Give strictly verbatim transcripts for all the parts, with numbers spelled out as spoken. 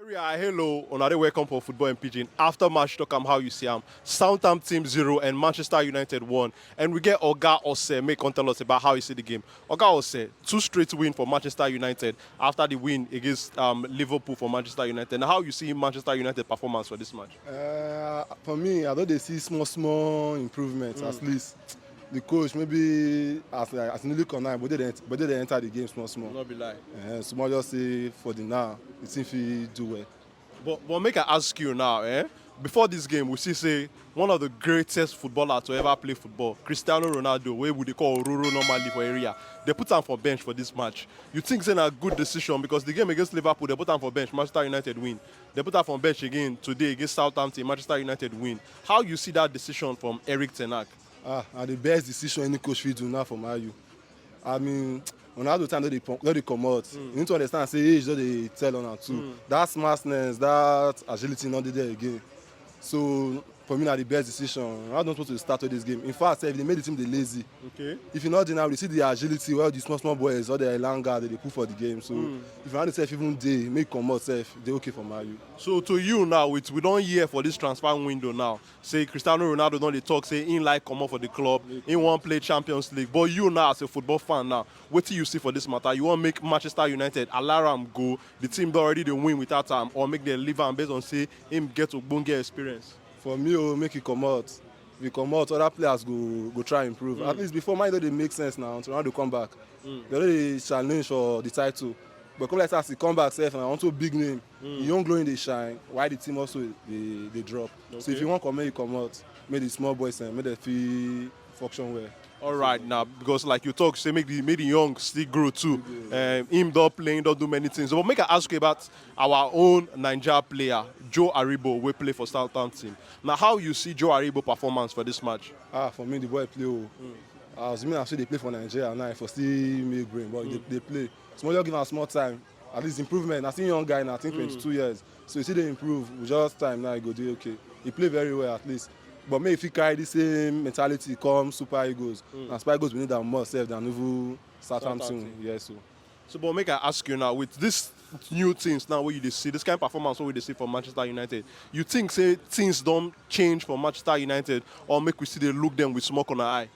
Area, hello, una dey welcome for Football in Pidgin. After match, talk am how you see am. Southampton zero and Manchester United one. And we get Oga Ose, make come tell us about how you see the game. Oga Ose, two straight win for Manchester United after the win against um, Liverpool for Manchester United. Now, how you see Manchester United performance for this match? Uh, for me, I don dey see small small improvement at least. The coach maybe as as newly come now, but they dey but they dey enter the game small small. No be lie. Uh, small just say for the now, the team fit do well. But but make I ask you now, eh? Before this game, we see say one of the greatest footballer to ever play football, Cristiano Ronaldo, wey we dey call Roro normally for area, they put am for bench for this match. You think say na good decision because the game against Liverpool, they put am for bench, Manchester United win. They put am for bench again today against Southampton, Manchester United win. How you see that decision from Eric Ten Hag? Ah, na the best decision any coach fit do now for Man U. I mean, Ronaldo time don dey pon- don dey comot. You need to understand say age don dey tell on am too. That smartness, that agility no dey there again. So for me, na the best decision. Ronaldo no suppose to start all this game. In fact, sef, e dey make the team dey lazy. Okay. If you no dey now, we see the agility wey all the small small boys, all the Elanga, they dey put for the game. So if Ronaldo sef even dey, make comot sef, dey okay for Man U. So to you now, with we don hear for this transfer window now, say Cristiano Ronaldo don dey talk say he like comot for the club, he wan play Champions League. But you now as a football fan now, wetin you see for this matter? You wan make Manchester United allow am go? The team don already dey win without am, or make dem leave am based on say him get ogbonge experience? For me o, make e comot. If e comot, other players go go try improve. At least before, mine don dey make sense now until Ronaldo come back. They don dey challenge for the title, but come like say as e come back sef na unto big name. Im own glory dey shine, why the team also dey dey drop. So if Okay. You wan comot, you comot, make the small boys dem make dem fit function well. All right now, because like you talk, say make the make the young still grow too. Um, him don play, him don do many things. But make I ask you about our own Naija player, Joe Aribo, wey play for Southampton. Now, how you see Joe Aribo performance for this match? Ah, for me, the boy play o. As me, I say dey play for Nigeria now, for still make brain, but they, they play. Small just give am small time. At least improvement. I see young guy now, I think twenty-two years. So you see the improve. We just time now, e go dey okay. He play very well at least. But make if he carry the same mentality come Super Eagles. Na Super Eagles we need am more sef than even Southampton. Southampton. Yes, so. So, but make I ask you now, with these new things now where you dey see, this kind of performance wey we dey see for Manchester United, you think say things don change for Manchester United, or make we still dey look them with small corner eye?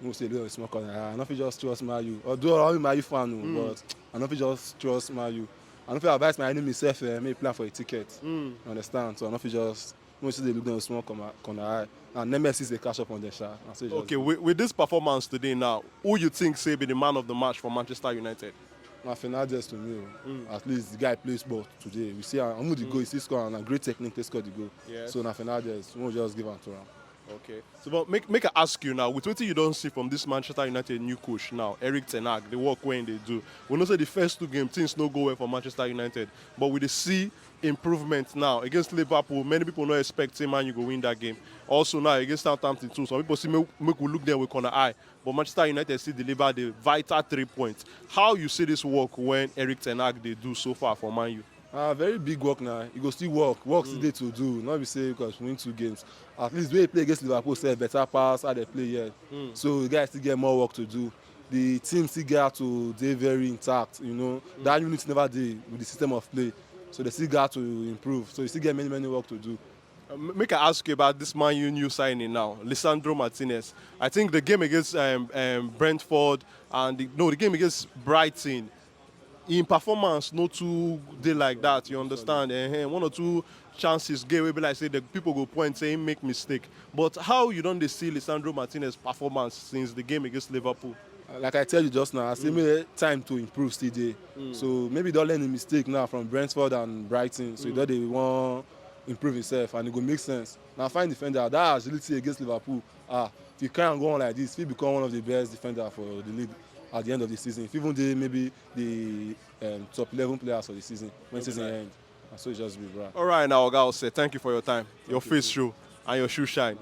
Most dey look small corner. I no fit just trust Man U. Although I'm a Man U fan o, but I no fit just trust Man U. I no fit advise my enemy sef, eh, make e plan for a ticket. You understand? So I no fit just most dey look them with small corner, corner eye. And Nemesis dey catch up on them sha. Na so e just Okay, with, with this performance today now, who you think say be the man of the match for Manchester United? Na Fernandes to me o. At least the guy plays ball today. We see am, the goal, he still score and na great technique to score the goal. Yes. So na Fernandes, we just give am to am. Okay. So, but make make I ask you now, with wetin you don see from this Manchester United new coach now, Eric Ten Hag, the work wey he dey do, we know say the first two games things no go well for Manchester United, but we dey see improvement now against Liverpool. Many people no expect say Man U go win that game. Also now against Southampton too, some people see make, make we look them with corner eye, but Manchester United still deliver the vital three points. How you see this work when Eric Ten Hag dey do so far for Man U? Ah, very big work now. E go still work. Work still dey to do. Not be say because we win two games. At least wey play against Liverpool sef better pass how they play here. So the guys still get more work to do. The team still get to dey very intact. You know that unity never dey with the system of play. So they still got to improve. So you still get many many work to do. Uh, m- Make I ask you about this Man U new signing now, Lisandro Martinez. I think the game against um, um, Brentford and the, no, the game against Brighton, in performance, no too dey like that. You understand? Eh, one or two chances get wey be like say the people go point say he make mistake. But how you don dey see Lisandro Martinez performance since the game against Liverpool? Like I tell you just now, I say maybe time to improve still dey. So maybe he don learn the mistake now from Brentford and Brighton. So he don dey wan improve himself and e go make sense. Na fine defender, that agility against Liverpool, ah, if he carry am go on like this, he fit become one of the best defender for the league at the end of the season. If even dey maybe the um, top eleven players for the season when season end. Na so e just be, bro. All right, now, Oga Ose, thank you for your time, your face show, and your shoe shine.